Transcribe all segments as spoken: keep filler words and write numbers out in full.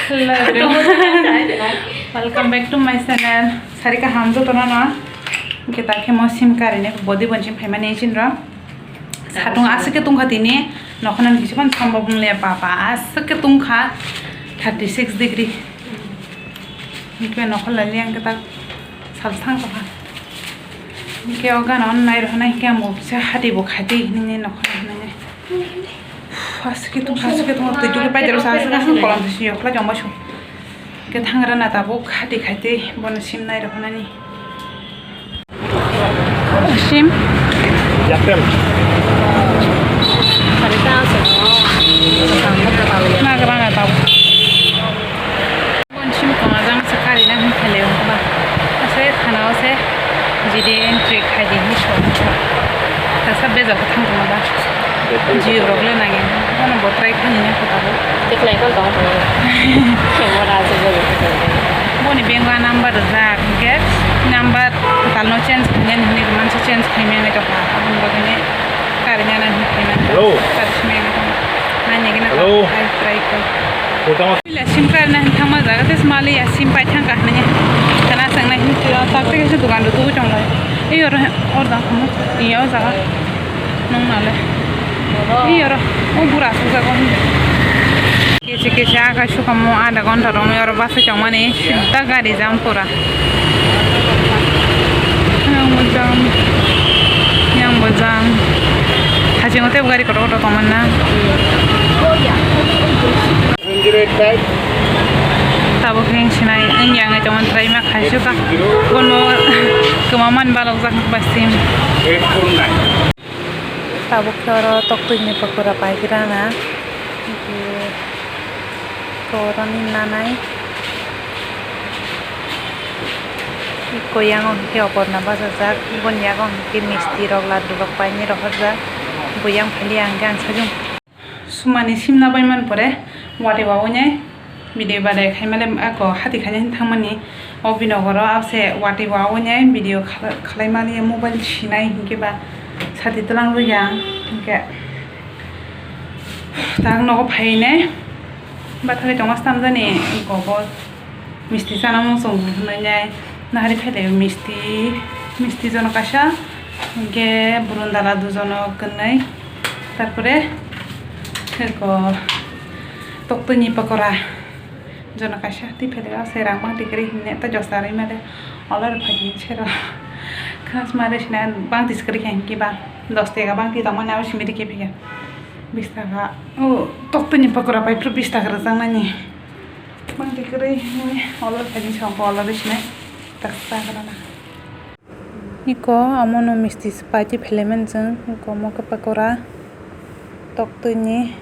Hello everyone. Welcome back to my channel. Sari kaham jotono no. Hwnkhe ta khe mo sim karinai body bonsi phaimani chinro. Satung aswk khe tungkha tini. Nokhornani kisa phano sambok wngya papa. Aswk khe tungkha thirty six degree. Hwnkhe nokhor lai liya hwnkhe ta sal thang tongkha. Hwnkhe o gana o nai rwkhanai hwnkhe ang bo kisa hati bo khaitwi hinwi nokhor lai hinwi. Aswk khe tungkha, aswk khe tungkha, twi twi khe paidero sa, aswk aswk kolam twi si yokhlai tongma su. Khe thangra na tabuk hati khaitwi bono sim nai rwkhanani. Sim. Yapem. Nagra na tabuk. Bonsim tongajang se karina hin khale ba. Ase khana ose jide entry khai di hin so. Tasa bejak thang tong ba. Jio rok le nangya. Bono bo try khai ni kho tabo. Teklai kol tong tong. Camera se bejak. Boni benga number rijak. Hwnkhe number talno change khainani hinwi mansa change khaimani tongkha. Aboni bagwino. Karina na hin khaimani. Hello. Karina na. Nanya gina. Hello. Ai, try khai. Kotama. Ila sim karina hin thangma jaga tei smali ya sim pai thangkha hinwi. Kana sangnai hin tira tak tei kaisa dukan do tubu chonglai. Ei oro or dang khamu. Iya o jaga. Nung nale. Ei oro. O bura su jaga hin. Kisi kisi akai sukamo adha ghonta romwi oro bus o chongmani sida gari jam pura. Yang bo jam. Yang bo jam. Hajingo tei gari kotor kotor tongmani na. Tabuk heng sinai yang tongmani try ma khai suka. Bono kwmaman balok jak basim. Tabuk khe oro toktwini pakora paigrana. Hwnkhe oroni nanai. Eko yango hwnkhe oporna bachajak. Boni yago hwnkhe misti rok, laddu rok painwi rohorjak. Buyang phaliya hwnkhe ang sajung. Sumani simna bai man pore watwi wawi nai video badai khaimale ako hati khaina hin thangmani o binogoro abse watwi wawi nai video khala-, khalai mani mobile sinai hinkhe ba sati twlang rwya hinkhe tak nogo phainai bathagwi tongma stamjani gobo. Misti chana muchung hinwi nai nahari phailai misti, misti jono kaisa, hinkhe burundala dujono kwnwi, tarpore eko toktwini pakora jono kaisa twi phailai o se rang mangtwi kwrwi hinwi tei josa rwi male olor phaidi sero khasma rwi sina bangtwi kwrwi kha hinkhe ba dos taka bangtwi tongmani abo simi rikhe phiya bis taka o toktwini pakora pai phuru bis taka rwjaknani. Mangtwi kwrwi hinwi olor khaidi songkha olor rwi sinai tak chagrana. Iko omono misti se paitwi phelaimani chwng iko omo khe pakora toktwini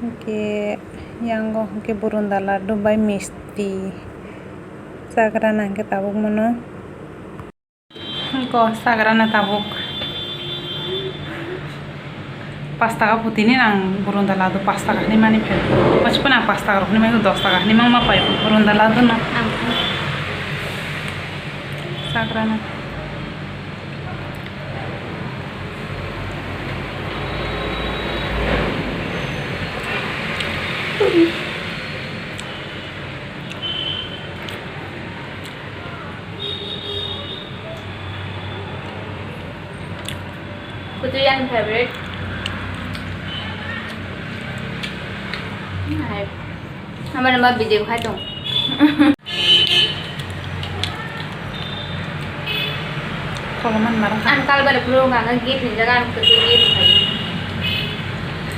hinkhe yango hinkhe burunda laddu bai misti chagrana hinkhe tabuk mano. Ko sagrana tabuk. Pas taka putini nang burunda ladu pas taka hinwi mani phe. Mas pun ang pas taka rok hinwi mani dos taka hinwi mang ma pai burunda ladu no. Sagrana. Kutu yang favorite. Hai. Ama nama video khai tong. Koloman marang. Ang kalbar puro ngana gift ni jaga ang kutu gift khai.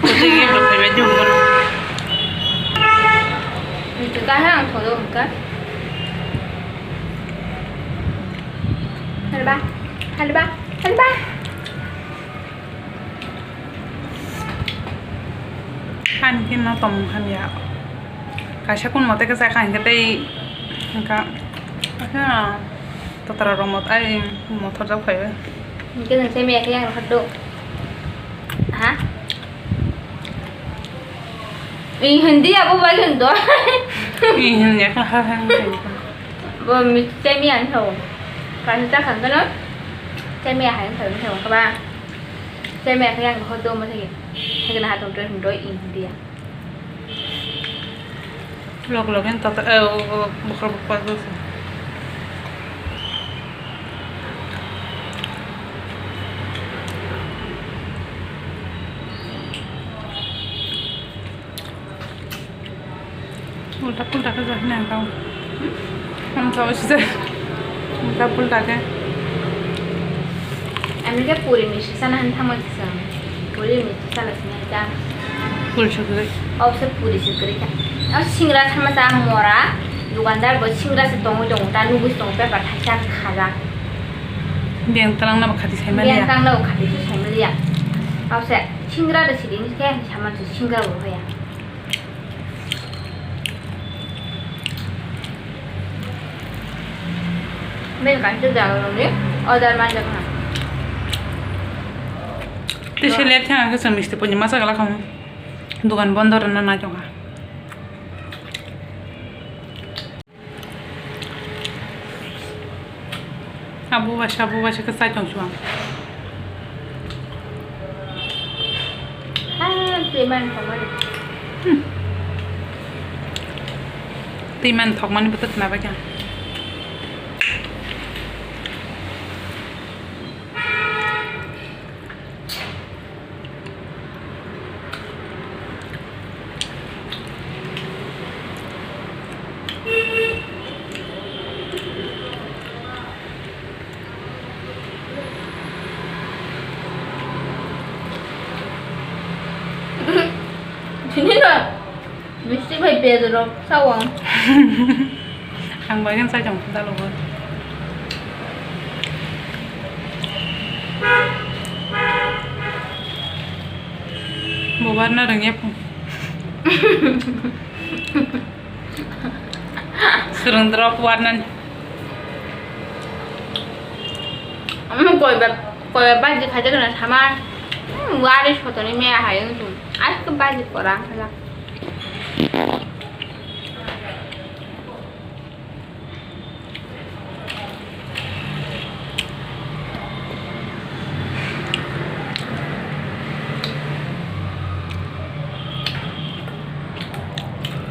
Kutu gift khai baju. Itu kahang thodo ka. Halba, halba, halba. Ani khe no tongmung hamya. Kaisa kun mote khe chakha hinkhe tei hinkha, hinkha totara rok mot-, ai mothor jak phaibai. Hinkhe nwng chemiya khe yang rwkha do. Ha? Ih, hindi abo bai hindo. Ih, hindi ka ha ha. Bo mi chemiya ni thago. Kaisa chakha khe no chemiya hai thang thang kha ba. Chemiya khe yang ho do mo thagi. Thagi na ha tong tong do ih hindi ya. Lok lok en tata, eh, o, o, bokhorok bokpa se. Ulta pulta khe jak nang tao. Ang tao sijak. Ulta pulta khe. Ami khe puri misi sana han tamo kisa. Puri misi sana sini ta. Puri sukri. Obse puri sukri kha. Ang singra sama ta mora. Dukandar bo singra se tongo tongo ta nugui tongo pepa thaisa khaja. Beng talang na ba khati sai maliya. Beng talang na ba khati sai maliya. Obse singra da sidi ni khe sama singra bo hoya. Bini kaisa jaga rokni order manjak na. Tei se ler thang khe chwng misti poini masa gala khamu. Dukan bondo rwna nai tongkha. Abo waisa, abo waisa khe chai tong suang. Ha, twi man thokmani. Hmm. Twi man thokmani bwtwi khna bai kha. Sini na. Misti bai bedorok sawang. Ang bagin sai tong dalo bo. Bobar na rengya pung. Surung drop warnan. Ama koi ba, koi ba baji khaja kana sama. Hmm, wari sotoni me hayung tum. Aske baji korang khaja.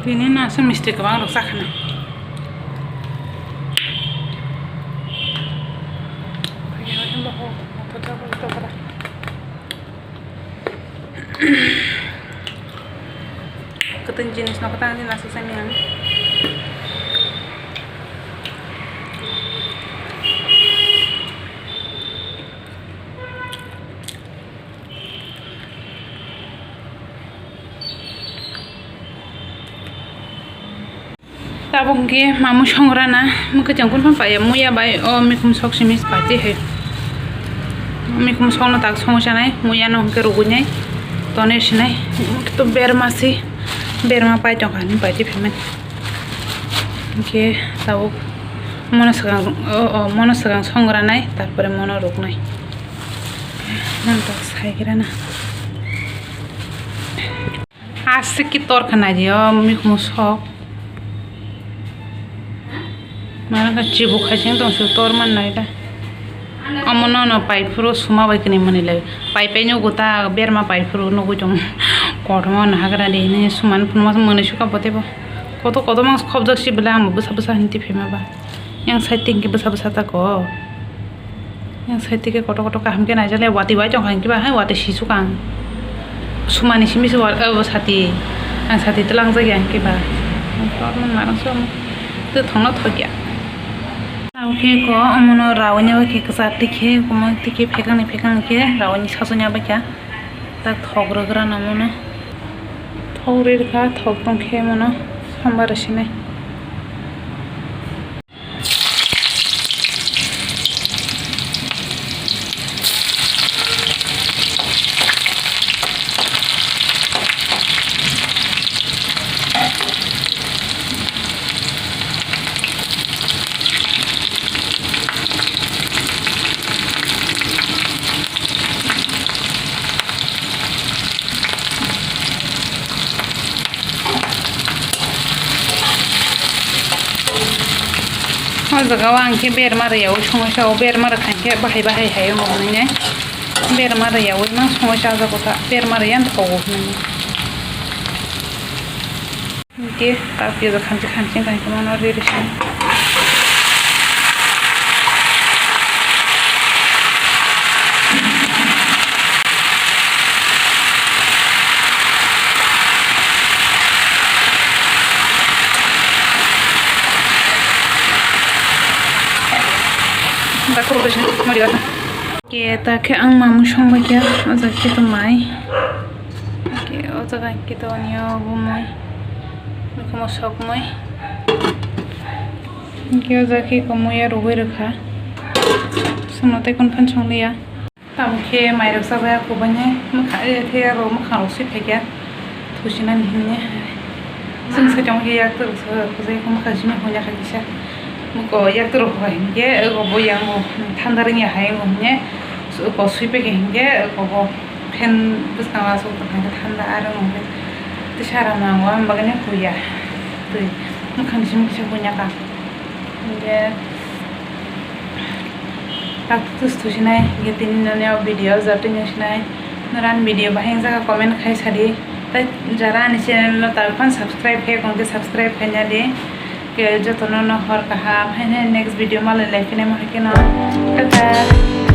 Tini no aswk misti kwbang rok chakhana. Kwtwng jinis no kwtang jani aswk sani ang. Tabuk hwnkhe mamui songrana, mwkhwtwng phano paiya, muya bai o mikhum sok simi paitwi hai. Mikhum sokno tak songwi sanai, muya no hwnkhe rwgwi nai, tonwi sinai, to berma si, berma pai tongkha hinwi paitwi phaimani. Hwnkhe tabuk mono swkang, o, o, mono swkang songranai, tarpore mono rwknai. Nang tak saigrana. Aswk khe tor kha naidi o mikhum sok. Mano khe chibuk hai se tong se tor man nai da. Omo no no pai phuru suma bai kwnwi mani lai. Pai pai no guta berma pai phuru nugui tong. Kotorma no hagra de ni suman phunukma mwnwi suka bo tebo. Kotor kotor mang khobjak si bwla ang bwsa bwsa hinti phima ba. Yang side tiki bwsa bwsa tako. Yang side tiki koto koto kaham khe naijale watwi bai tongkha hinkhe ba hai watwi sisuk ang. Sumani simi se wa-, o sati. Ang sati twlangjak ya hinkhe ba. Ang tormon marang se omo. Twi thongno thokya. Ang khe ko omono rawini bai khe kwchar tikhe, omo tikhe phekangni phekang khe rawini sachukya bai kha. Tak thok rwgra nang mano. Thok ri rwkha, thok tong khe mano. Sambar sinai. O jaga o ang khe berma rwyaui songwi sa o, berma rwkha hinkhe bahai bahai hai wngo hwnwi nai. Berma rwyaui mang songwi chajago ta, berma rwya thogo hwnwi. Hingke ta piyaj khanchi khanchi khanchi mano riri se. Dakur riri se mari gata. Ke ta khe ang mamung songbai khe o jaga khe to mai. Ke o jaga khe to oniyo bumui. Nukhumo sokmui. Ke o jaga khe komui ya rwui rwkha. Sono tei kun phan songliya. Tamo khe mai rok chabai kubani mwkha, eh, the aro mwkhang rok sui phaikha. Thusinani hinwi. Chwng saichung khe yak twrwk se khujai khe mwkhang simi hunya kha kisa. Muko yak twrwk hai hinkhe eko bo yango thanda rwngya hai wngkhe uko sui phaikha hinkhe eko bo fan bwskango aswk tongkha thanda aro wngkhe tisa ram nango ani bagwi huya twi mwkhang simi kisa hunya kha hinkhe. Tok tok thusinai, hinkhe tini nini o video joto no sinai. Norani video bahai wngjaga comment khai sadi. Tai jara ani channel no tabuk phano subscribe khe tongkhe subscribe khaina di. Ke joto no no hor kaham. Haino next video malai lai phinaima hai kheno. Tata.